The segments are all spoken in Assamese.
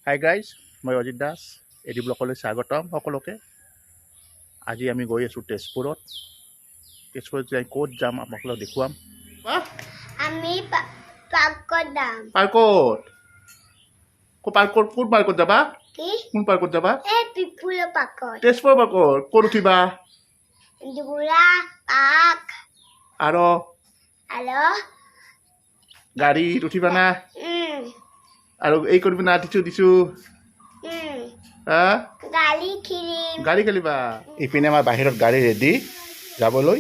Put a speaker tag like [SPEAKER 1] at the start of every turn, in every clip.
[SPEAKER 1] হাই গাইজ, মই অজিত দাস, এডি ব্লগলৈ স্বাগতম সকলোকে। আজি আমি গৈ আছোঁ তেজপুৰত। তেজপুৰত যাই ক'ত যাম আপোনালোকক দেখুৱাম।
[SPEAKER 2] আমি পাৰ্কত যাম।
[SPEAKER 1] পাৰ্কত? পাৰ্কত কোন পাৰ্কত যাবা?
[SPEAKER 2] কি?
[SPEAKER 1] কোন পাৰ্কত যাবা?
[SPEAKER 2] এই পিপুলৰ পাৰ্কত।
[SPEAKER 1] তেজপুৰ পাৰ্কত ক'ত উঠিবা?
[SPEAKER 2] দোলা পাৰ্ক।
[SPEAKER 1] আৰু?
[SPEAKER 2] আৰু
[SPEAKER 1] গাড়ীত উঠিবা না? আৰু এই কৰিবি না, দিছো দিছো।
[SPEAKER 2] গাড়ী খেলিম।
[SPEAKER 1] গাড়ী খেলিবা। ইপিনে আমাৰ বাহিৰত গাড়ী ৰেডি যাবলৈ।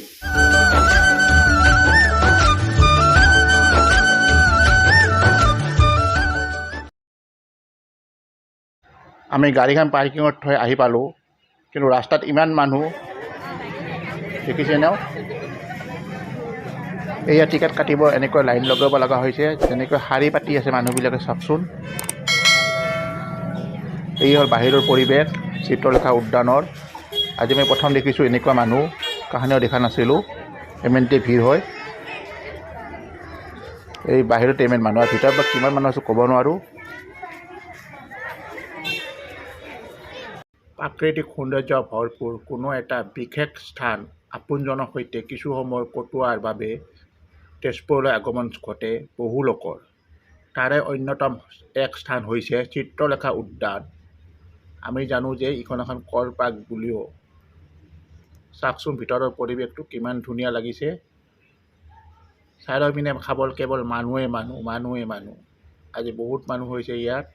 [SPEAKER 1] আমি গাড়ীখন পাৰ্কিঙত থৈ আহি পালোঁ, কিন্তু ৰাস্তাত ইমান মানুহ দেখিছে ন। এয়া টিকেট কাটিব এনেকৈ লাইন লগাব লগা হৈছে, যেনেকৈ শাৰী পাতি আছে মানুহবিলাকে, চাওকচোন। এই হ'ল বাহিৰৰ পৰিৱেশ চিত্ৰলেখা উদ্যানৰ। আজি মই প্ৰথম দেখিছোঁ এনেকুৱা মানুহ, কাহানিও দেখা নাছিলোঁ। ইমানতে ভিৰ হয় এই বাহিৰত, ইমান মানুহ, আৰু ভিতৰত বা কিমান মানুহ আছে ক'ব নোৱাৰোঁ। প্ৰাকৃতিক সৌন্দৰ্য ভৰপূৰ কোনো এটা বিশেষ স্থান আপোনজনৰ সৈতে কিছু সময় কটোৱাৰ বাবে তেজপুৰলৈ আগমন ঘটে বহু লোকৰ। তাৰে অন্যতম এক স্থান হৈছে চিত্ৰলেখা উদ্যান। আমি জানো যে এইখন এখন কল পাৰ্ক বুলিও। চাওকচোন ভিতৰৰ পৰিৱেশটো কিমান ধুনীয়া লাগিছে। চাৰিওপিনে খাবৰ কেৱল মানুহে মানুহ, মানুহে মানুহ। আজি বহুত মানুহ হৈছে ইয়াত।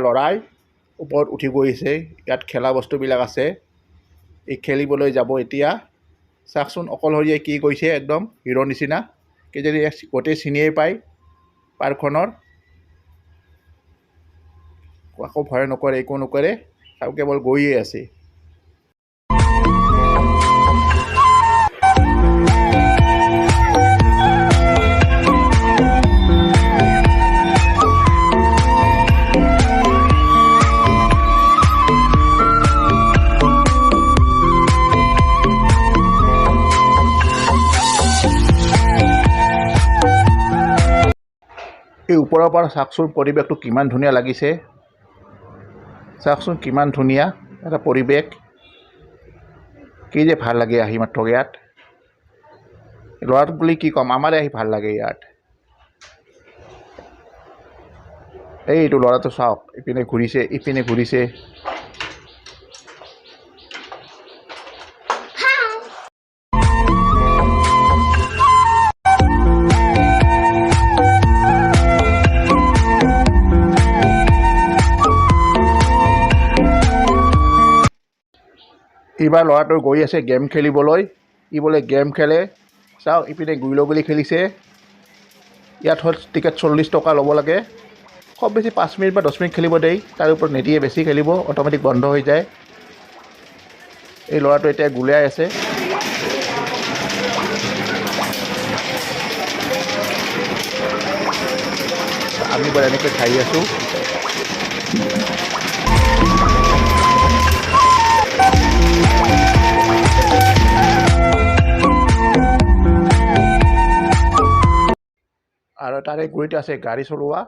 [SPEAKER 1] ল'ৰাই ওপৰত উঠি গৈছে, ইয়াত খেলা বস্তুবিলাক আছে, এই খেলিবলৈ যাব এতিয়া। চাওকচোন অকলশৰীয়াই কি গৈছে, একদম হিৰ' নিচিনা। কিজানি গোটেই চিনিয়ে পায় পাৰ্কখনৰ, একো ভয় নকৰে, একো নকৰে, আৰু কেৱল গৈয়ে আছে। এই ওপৰৰ পৰা চাওকচোন পৰিৱেশটো কিমান ধুনীয়া লাগিছে। চাওকচোন কিমান ধুনীয়া এটা পৰিৱেশ, কি যে ভাল লাগে আহি মাত্ৰ ইয়াত। ল'ৰাটোক বুলি কি ক'ম, আমাৰে আহি ভাল লাগে ইয়াত। এইটো ল'ৰাটো চাওক, ইপিনে ঘূৰিছে, ইপিনে ঘূৰিছে। এইবাৰ ল'ৰাটো গৈ আছে গেম খেলিবলৈ, ই বোলে গেম খেলে। চাওক ইপিনে গুইলগুলি খেলিছে। ইয়াত হ'ল টিকেট 40 টকা ল'ব লাগে। খুব বেছি 5 মিনিট বা 10 মিনিট খেলিব দেই, তাৰ ওপৰত নিদিয়ে বেছি খেলিব, অট'মেটিক বন্ধ হৈ যায়। এই ল'ৰাটো এতিয়া গুলিয়াই আছে। আমি বাৰু এনেকৈ চাই আছোঁ। আৰু তাৰে গুৰিত আছে গাড়ী চলোৱা,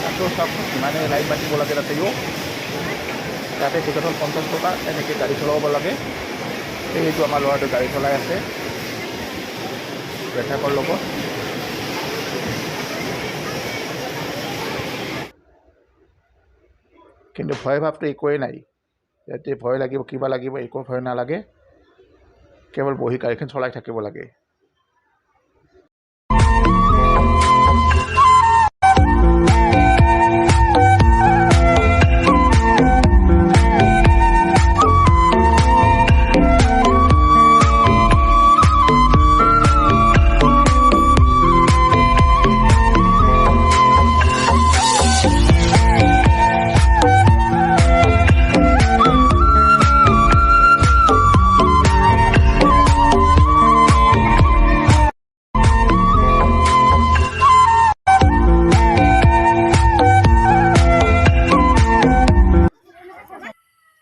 [SPEAKER 1] তাতেও চাওকচোন কিমানে লাইন পাতিব লাগে। তাতেও তাতে টিকেটত 50 টকা, এনেকৈ গাড়ী চলাব লাগে। এইটো আমাৰ ল'ৰাটো গাড়ী চলাই আছে জেঠাকৰ লগত। কিন্তু ভয় ভাৱটো একোৱেই নাই, ইয়াতে ভয় লাগিব কিবা লাগিব একো ভয় নালাগে, কেৱল বহি গাড়ীখন চলাই থাকিব লাগে।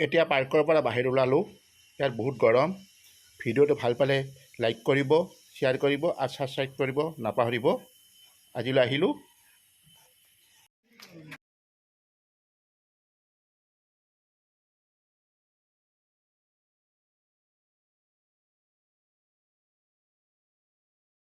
[SPEAKER 1] এতিয়া পাৰ্কৰ পৰা বাহিৰ ওলালোঁ। ইয়াত বহুত গৰম। ভিডিঅ'টো ভাল পালে লাইক কৰিব, শ্বেয়াৰ কৰিব আৰু ছাবস্ক্ৰাইব কৰিব নাপাহৰিব। আজিলৈ আহিলোঁ।